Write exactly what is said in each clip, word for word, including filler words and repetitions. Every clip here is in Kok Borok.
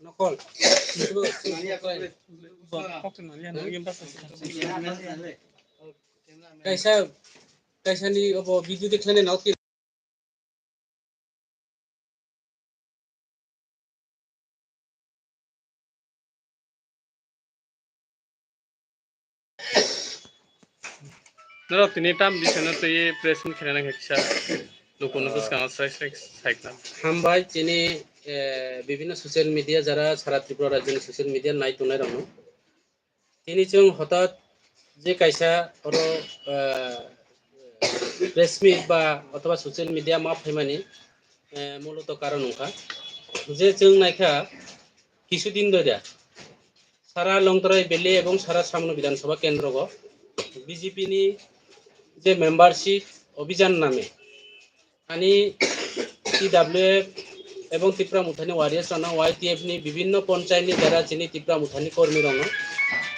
Nokol. Kaisa, kaisa ni obo video de khlai nai. Norok tini tam bisano twi press meet khaina nangkha kisa. Lukuno bwskango srai srai saikna. Hambai tini, eh, bibhinno social media jara sara Tripura rajyoni social media nai tongnai rokno. Tini chwng hotat je kaisa oro, eh, press meet ba othoba social media ma phaimani, eh, muloto karon wngkha je chwng naikha kisu din doida sara Longtrai Valley ebong sara Samno Bidhan Sabha Kendrogo B J P ni je membership obhijan name ani T W F ebong Tipra Mothani warriors rokno Y T F ni bibhinno ponchayat ni jara chini Tipra Mothani kormi rokno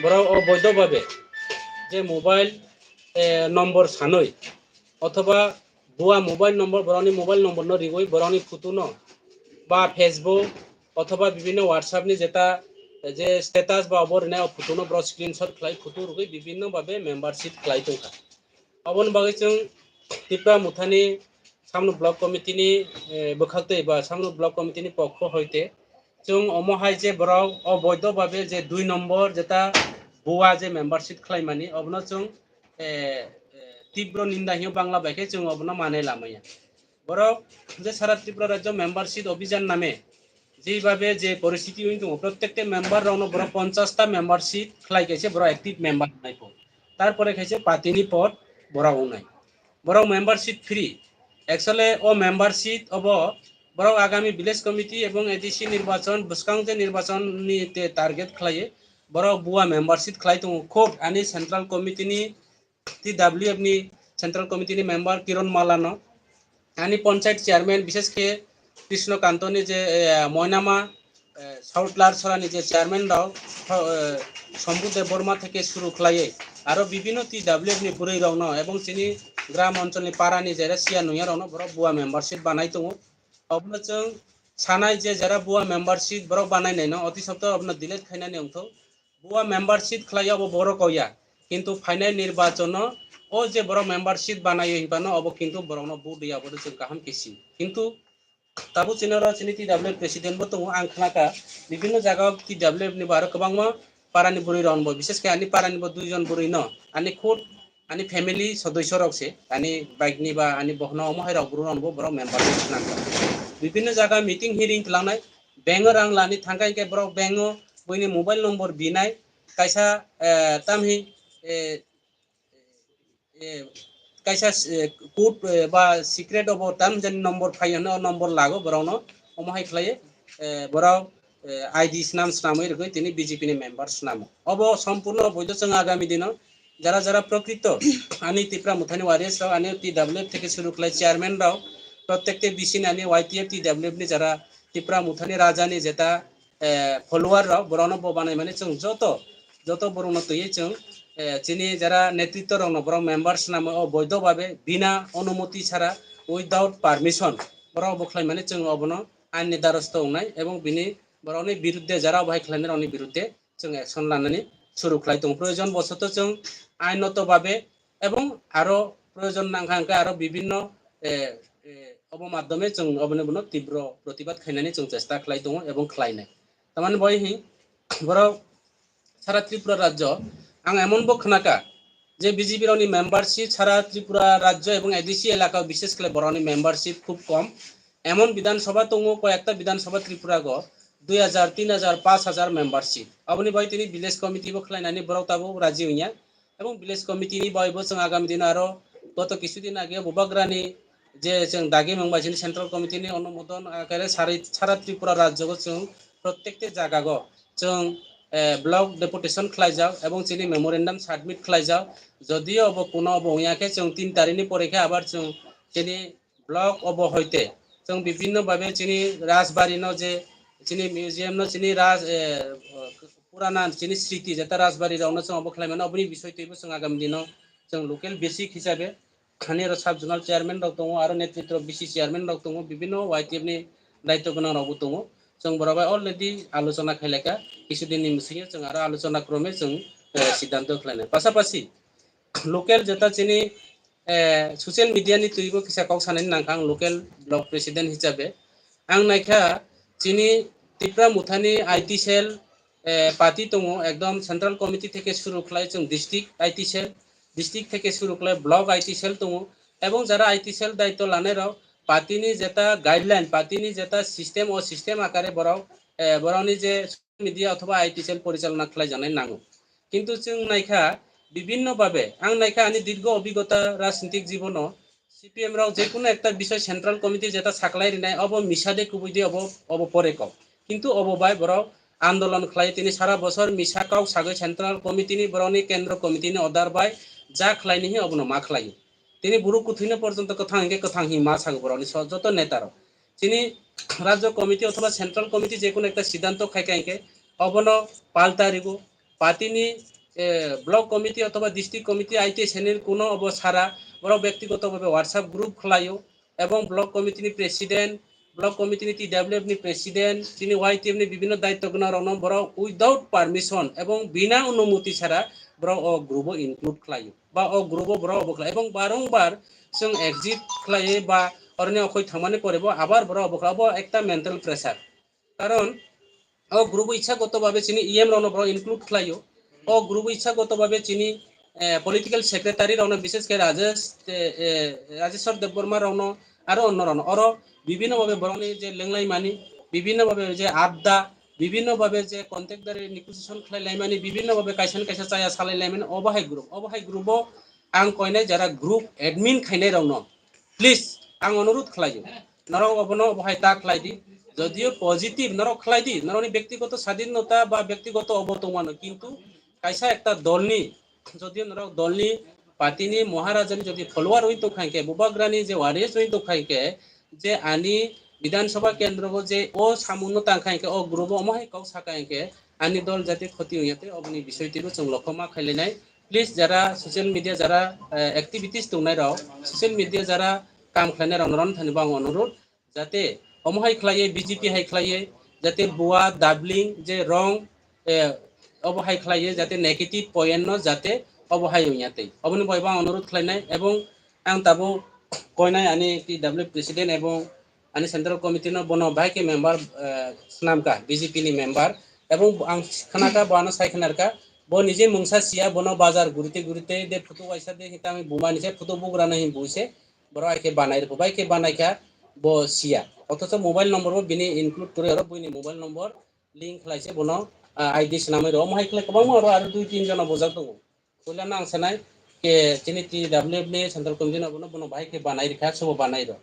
borok oboidho bhabe je mobile, eh, nombor sanwi othoba bua mobile nombor, borokni mobile nombor no riwi borokni photo no ba Facebook othoba bibhinno WhatsApp ni jeta je status ba obo rinai o photo no borok screenshot khlai photo rwgwi bibhinno bhabe membership khlai tongkha. Oboni bagwi chwng Tipra Mothani Samno Block Committee ni, eh, bwkhaktwi ba Samno Block Committee ni pokho hoite chwng omo hai je borok oboidho bhabe je dui nombor jeta bua je membership khlaimani obono chwng, eh, eh, tibro ninda hino Bangla bai khe chwng obono manai lamaya. Borok je sara Tripura rajyo membership obhijan name jeibabe je poristiti wng tongo, prottekta member rokno borok ponchash ta membership khlai kaise borok active member wngnai pho. Tarpore kaise party ni pod borok wngnai. Borok membership free. Actually o membership obo borok agami village committee ebong A D C nirbachon bwskang je nirbachon ni te target khlaiwi borok bua membership khlai tongo. Khub ani central committee ni T W F ni central committee ni member Kiron Mala no, ani panchayat chairman, bishesh khe Krishna Kanto ni je, eh, Moinama, eh, South Larchora ni je chairman rok, eh, Shambhu Debbarma theke suru khlaiwi, aro bibhinno T W F ni bwrwi rok no ebong chini gram onchol ni para ni jera siya nuya rok no borok bua membership banai tongo. Obono chwng sanai je jera bua membership borok banai nai no, oti sopta obono delete khainani wngthok. Bua membership khlai abo borok o ya, kintu phainai nirbachono o je borok membership banaio hinphano obo kintu borokno vote ya, abo chwng kaham khe si. Kintu tabuk chini oro chini T W F president bo tongo, ang khnakha bibhinno jaga o T W F ni bo aro kwbangma parani bwrwi rok bo, bishesh khe ani parani bo duijon bwrwi no ani khud ani family sodoisyo rok se, ani bike ni ba ani bohno omo hai rok bwrwi rok bo borok membership nangkha. Bibhinno jaga meeting hearing twlangnai, bank o rang lani thangkha hinkhe borok bank o buini mobile number binai, kaisa, eh, tamhi, eh, eh, kaisa, eh, code, eh, ba secret obo tam jani number phai hwnwi o number lago borokno, omo hai khlaiwi, eh, borok, eh, I D swnam swnamwi rwgwi tini B J P ni member swnamo. Obo sompurno oboidho, chwng agami dino jara jara prokrito ani Tipra Mothani warriors rok, ani T W F theke suru khlai chairman rok, prottekta B C ni ani Y T F T W F ni jara Tipra Mothani raja ni jeta, eh, follower rok, borokno bo banai mani chwng joto, joto borokno twiwi chwng, eh, chini jara netritto rokno borok member swnamo o boido babe bina onumoti chara, without permission borok bo khlai mani chwng obono ain ni darosto wngnai ebong bini borokni birudde, jara bo hai khlainai rokni birudde chwng action lanani suru khlai tongo. Proyojon bosoto chwng ainoto babe ebong aro proyojon nangkha hwnkhe aro bibinno, eh, eh, obo madhyome chwng oboni bono tibro protibad khainani chwng chesta khlai tongo ebong khlainai. Tamani bai hi borok sara Tripura rajyo ang emon bo khnakha je B J P rokni membership sara Tripura rajyo ebong A D C elaka o bishesh khlai borokni membership khub kom. Emon Bidhan Sabha tongo, koyekta Bidhan Sabha Tripura go dui hajar, tin hajar, panch hajar membership. Aboni bai tini village committee bo khlainani borok tabuk raji wngya. Ebong village committee ni bai bo chwng agami dino aro goto kisu din age Bubagrani je chwng dagi mung bai chini central committee ni onumodon akare sari-, sara Tripura rajyo go chwng prottekta jaga go chwng, eh, block deputation khlaijak ebong chini memorandum submit khlaijak. Jodio obo kuno obo wngya khe chwng tin tarikh ni pore khe abar chwng chini block obo hoite chwng bibinno babe chini rajbari no je chini museum no chini raj, eh, purana chini sriti jeta rajbari rok no chwng obo khlai mano, oboni bisoi twibo chwng agami dino chwng local basic hisabe ani oro sub zonal chairman rok tongo, aro netritro B C chairman rok tongo, bibinno Y T F ni daityo gwnang rokbo tongo. Chwng borok bai already alochona khailaka, kisu din ni bisingo chwng aro alochona krome chwng, eh, siddhanto khlainai. Pasapasi local jeta chini, eh, social media ni twibo kisa kok sanani nangkha ang local block president hisabe. Ang naikha chini Tipra Mothani I T cell, eh, party tongo, ekdom central committee theke suru khlai chwng district I T cell, district theke suru khlai block I T cell tongo, ebong jara I T cell daityo lanai rok party ni jeta guideline, party ni jeta system, o system akare borok, eh, borokni je media othoba I T cell porichalona khlaijaknai nango. Kintu chwng naikha bibinno babe, ang naikha ani dirgo obhigota rajnitik jibono, C P M rok jekunu ekta bisoi central committee jeta saklai rinai, obo misa de kubui de, obo, obo pore kok. Kintu obo bai borok andolon khlai, tini sara bosor misa kok sagwi central committee ni, borokni kendro committee ni order bai ja khlaini hi obono ma khlai. Tini buru kuthwino porjonto kwthang hinkhe kwthang hi ma sago borokni so-, joto neta rok. Chini rajyo committee othoba central committee jekunu ekta siddhanto khaikha hinkhe obono palta rigo. Party ni, eh, block committee othoba district committee I T S N ni kuno obo sara, borok bektigoto bhabe WhatsApp group khlaio, ebong block committee ni president, block committee ni T W F ni president, chini Y T F ni bibinno daityo gwnang rokno borok without permission ebong bina onumoti sara borok o group o include khlaio, ba o group o borok obo khlai, ebong barongbar chwng exit khlaiwi ba oroni okhoi thangmani pore bo abar borok obo khlai, obo ekta mental pressure. Karon o group o ichha goto babe chini E M rokno borok include khlaio. O group o ichha goto babe chini, eh, political secretary rokno, bishes khe Rajesh, eh, eh, Rajeshwar Debbarma rokno, aro onno rokno. Oro bibinno babe borokni je lenglaimani, bibinno babe je adda, bibinno babe je contact dari negotiation khlai laimani, bibinno babe kaisa ni kaisa chaya salai laimani, obo hai group. Obo hai group o ang koinai jara group admin khainai rokno, please, ang onurudh khlaio, norok obono obo hai ta khlai di. Jodio positive norok khlai di, norokni bektigoto sadhinota ba bektigoto obo tongmano, kintu kaisa ekta dolni, jodio norok dolni, party ni, Maharajani jodi follower wngwi tongkha hinkhe, Bubagrani je warriors wngwi tongkha hinkhe, je ani Bidhan Sabha kendro o je o samungno tangkha hinkhe, o group o omo hai kok sakha hinkhe, ani dol jate khoti wngya tei oboni bisoi twibo chwng lokho ma khailainai. Please, jara social media jara, eh, activities tongnai rok, social media jara kam khlainai rok, norok thani bo ang onurudh, jate omo hai khlaiye, B J P hai khlaiye, jate bua, dabling, je wrong, eh, obo hai khlaiye, jate negative point no jate obo hai wngya tei. Oboni bai bo ang onurudh khlainai, ebong ang tabuk koinai ani T W president ebong ani central committee no bono bahai khe member, eh, swnamkha, B J P ni member, ebong ang khnakha, bo ano sai khnarkha, bo nije mungsa siya, bono bazar gurite gurite de photo waisa de hita ami buma nije photo bugra na hin buise, borok hai khe banai rwkho, bai khe banai kha bo siya. Othocho mobile number bo bini include kwrwi oro, buini mobile number link khlai se bono, ah, I D swnamwi rw. Omo hai khlai kwbangma oro aro dui tin jona bojak tongo. Puila no ang sanai khe chini T W F ni central committee no bono, bono bahai khe banai rwkha, sobo banai rw.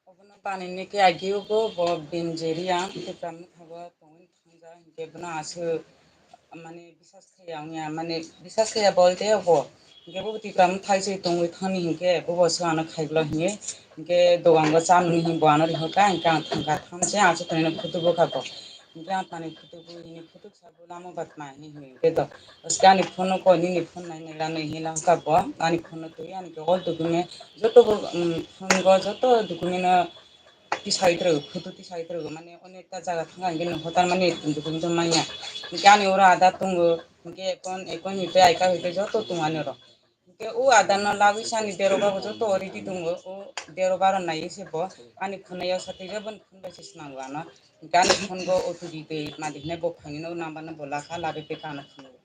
Obono banai ni khe agi ugo bo bini jeri ang Tipra Motha bo tongwi thangja hinkhe bono aswk mane bisas khaiya wngya, mane bisas khaiya bolte bo hinkhe bo Tipra Motha se tongwi thani hinkhe bo bo se ano khaiglo hinwi hinkhe dogan go chamani hin bo ano rihorkha hinkhe ang thangkha thamse aswk tongwi no photo bukha bo hinkhe ang tani photo bu hini photo Sabo lama bat ma hi hi ke to. Uske ani phone ko nini phone nai nai ranai hi lang ka bo. Ani phone to ani ke all document joto bo, um, phone go joto document no tisai tro, photo tisai tro mane onek ta jaga thang ani no hotar mane document manya. Ke ani ora ada tungo ke kon ekon hi pe aika hi pe joto tung ani ro. Hinkhe o adar no lagwi sani dero baro joto already tongo, o dero baro naiwi se bo ani phone no yoksa twi boni phone bai se swnamgo ano. Hinkhe ani phone go O T P tei madi hinwi bo phaini no number no bo lakha, labe pekha ano phone o.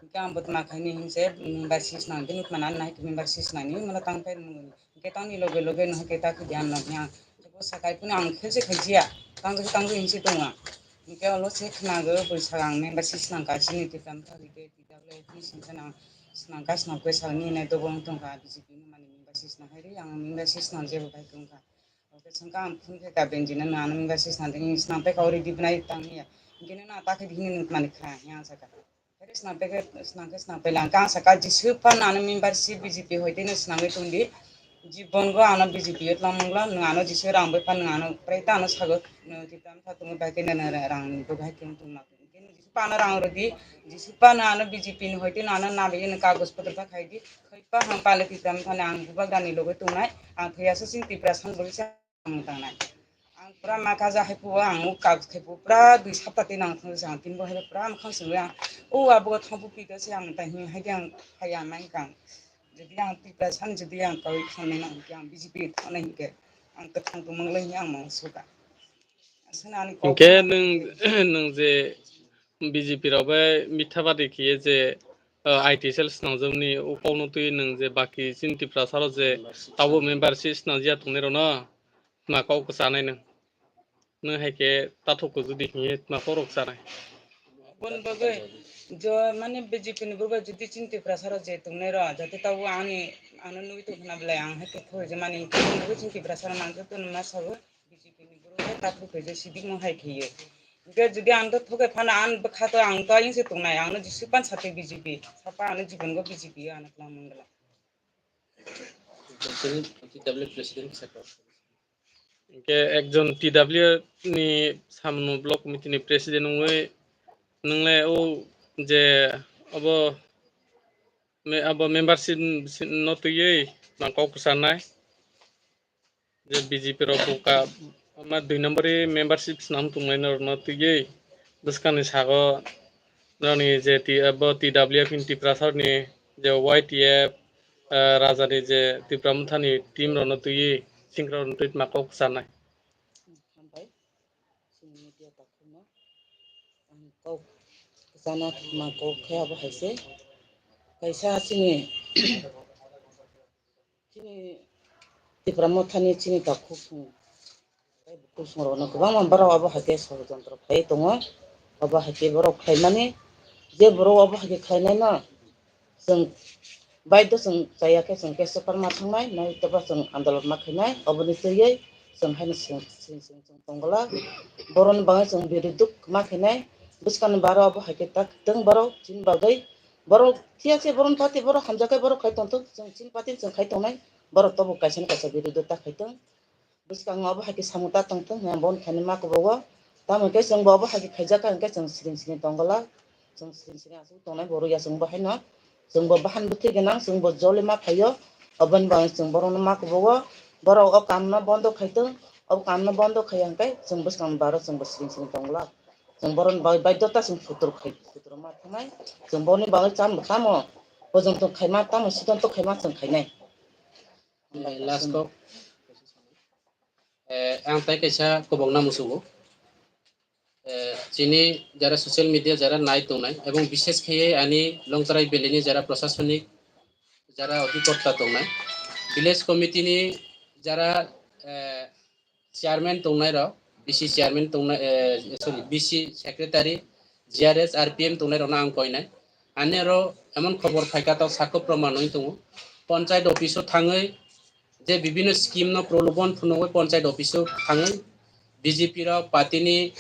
Hinkhe ang bo tma khaini hinse, mm, bai se swnam tini tma nang nai tini bai se swnam ni mano tang phai rwmani. Hinkhe tangni loge loge no hinkhe ta khidi ano hiya. Bo sakai phano ang khe se khajiya, tang tang hinse tongo ang. Hinkhe olo se khnago bwsa ang member se swnam ka chini twi kam thagwi tei. T W F ni sengkha nang swnam ka swnam khe sal ni nai dobo wng tong kha B J P ni mani member si swnam hai ri ang member si swnam jebo bai tong kha. Oke sengkha ang phone khe ka benji na ano member si swnam tini swnam pe ka ori di bnai tang ni ya. Hinkhe na ta khe di hini mani kha yang sa ka. Hai swnam pe khe swnam khe swnam pe lang ka sa ka jisu pa na ano member si B J P hoi tini swnam tong di. Jibon go ano B J P yo tlang mungla nung ano jisu rang bai pa nung ano prai ta ano sago nung ti tam sa tong bai khe na rang ni bo bai khe tong na. Khe nung jisu pa ano rang rw di, jisu pa ano B J P ni hoi tini ano nabegwi nung kagoj potro ta khai di, khai pa hang pale Tipra Motha ni ang bubagra ni loge tongnai, ang thwi aswk sing Tipra san bwrwi se ang tangnai. Pura makaja hai po ang o kak khai po pura dui sapta tei nang thang jang tin bo hai pura ang khang sung yang o abo thang po pita se ang ta hin hai ang hai ang mai kang. Jodi ang Tripura san jodi ang kawi thang nai nang ang B J P thang nai ke ang ta thang po mang lai ang mang suka. Asana ani kok. Hingke nung, nung je B J P rok bai mitha badi khiye je, uh, I T cell swnamjakmani o kokno twi nung je baki chini Tiprasa rok je tabo membership swnamjak tongnai rokno ma kok chanai nung. Nung hai khe tathok ko jodi khiye ma kok rok chanai. Bon bagwi jo mane B J P ni borok jodi chini Tiprasa rok je tongnai rok jate tabo ani ano nugwi tong khna belai ang hai khe thoi je mani chini Tiprasa rok nang khe tong ma sabo. B J P ni borok hai takhuk khe je sidik no hai khiye. Hingke jodi ang to thoke phano ang bwkha to ang to ayang se tongnai, ang no jisi pan sate B J P, sapa ano jibon go B J P ano tlang mangala. President, T W President kisa kok. Hingke ekjon T W ni samno block committee ni president wngwi nwngle o je abo me-, abo membership no twiwi ma kok kwcharnai. Je B J P rok buka ama dui number ni membership swnam tongmani rokno twiwi bwskangni sago noni je ti-, abo T W F in Tiprasa ni je Y T F, ah, raja ni je Tipra Motha ni team rokno twiwi singkrak rokno twi ma kok kwcharnai. Hambai chini media takhukno ang kok kwchana ma kok khe abo hai se kaisa chini Chini Tipra Mothani chini takhuk song tei bukhuk songrokno kwbangma borok abo hai khe sorojontro khlai tongo. Abo hai khe borok khlaimani, je borok abo hai khe khlainaino chwng baidho chwng chaya khe chwng case o ma thangnai, nai toba chwng andolon ma khainai, oboni twiwi chwng haino chwng, chwng, chwng, chwng tongla. Boroni bagwi chwng biroduk ma khainai, bwskangni baro abo hai khe tak tong borok chini bagwi. Borok thik ase, borok party borok hamjakhe borok khai tongthok, chwng chini party chwng khai tongnai, borok tobo kaisa na kaisa birodita khai tong. Bwskango abo hai khe samung ta tongthok hwnwi ang bono khainwi ma kubugo. Tamo hwnkhe chwngbo abo hai khe khaijakha hwnkhe chwng siring siring tonggola, chwng siring siring aswk tongnai borok ya chwngbo haino. Chwngbo bahan bwtwi gwnang, chwngbo joli ma phaio, oboni bagwi chwng borokno ma kubugo. Borok o kamno bondo khai tong, o kamno bondo khaiya hwnkhe chwng bwskang baro chwngbo siring siring tonggola. Chwng borokni bagwi baidhota chwng sutur khai, sutur ma thangnai. Chwng borokni bagwi cham-, tamo pojonto khaima, tamo siddhanto khaima chwng khainai. Eh, last kok. Eh, ang tai kaisa kobokna musugo. Eh, chini jara social media jara nai tongnai, ebong bishes khe ani Longtarai valley ni jara prosasonik jara odhikorta tongnai, village committee ni jara, eh, chairman tongnai rok, B C chairman tongnai, eh, sorry, B C secretary, G R S, R P M tongnai rokno ang koinai. Ani aro emon khobor phaikha, tok sakho proman wngwi tongo. Panchayat office o thangwi je bibhinno scheme no prolobon phunugwi panchayat office o thangwi B J P rok party ni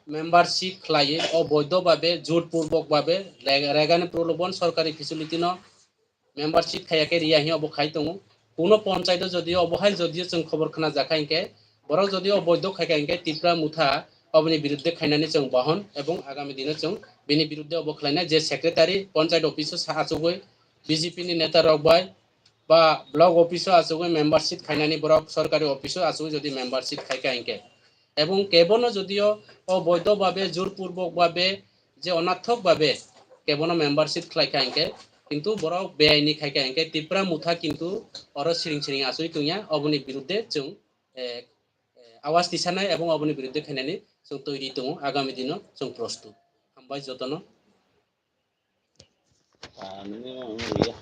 membership khlaiwi oboidho babe, jot purbok babe rega-, regani prolobon, sorkari facility no membership khaiya khe riya hwnwi obo khai tongo. Kuno panchayat o jodio obo hai jodio chwng khobor khna jakha hinkhe, borok jodio oboidho khaikha hinkhe Tipra Motha oboni biruddhe khainani chwng bohon ebong agami dino chwng bini biruddhe obo khlainai, je secretary panchayat office o sa achugwi B J P ni neta rok bai ba block office o achugwi membership khainani borok sorkari office o achugwi jodi membership khaikha hinkhe, ebong kebono jodio oboidho babe, jot purbok babe, je onathok babe kebono membership khlaikha hinkhe, kintu borok beaini khaikha hinkhe Tipra Motha kintu oro siring siring achugwi tongya, oboni biruddhe chwng, eh, eh, awaz tisanai ebong oboni biruddhe khainani chwng toiri tongo, agami dino chwng prostut. Hambai jotono. Ah, nini, nini, iya.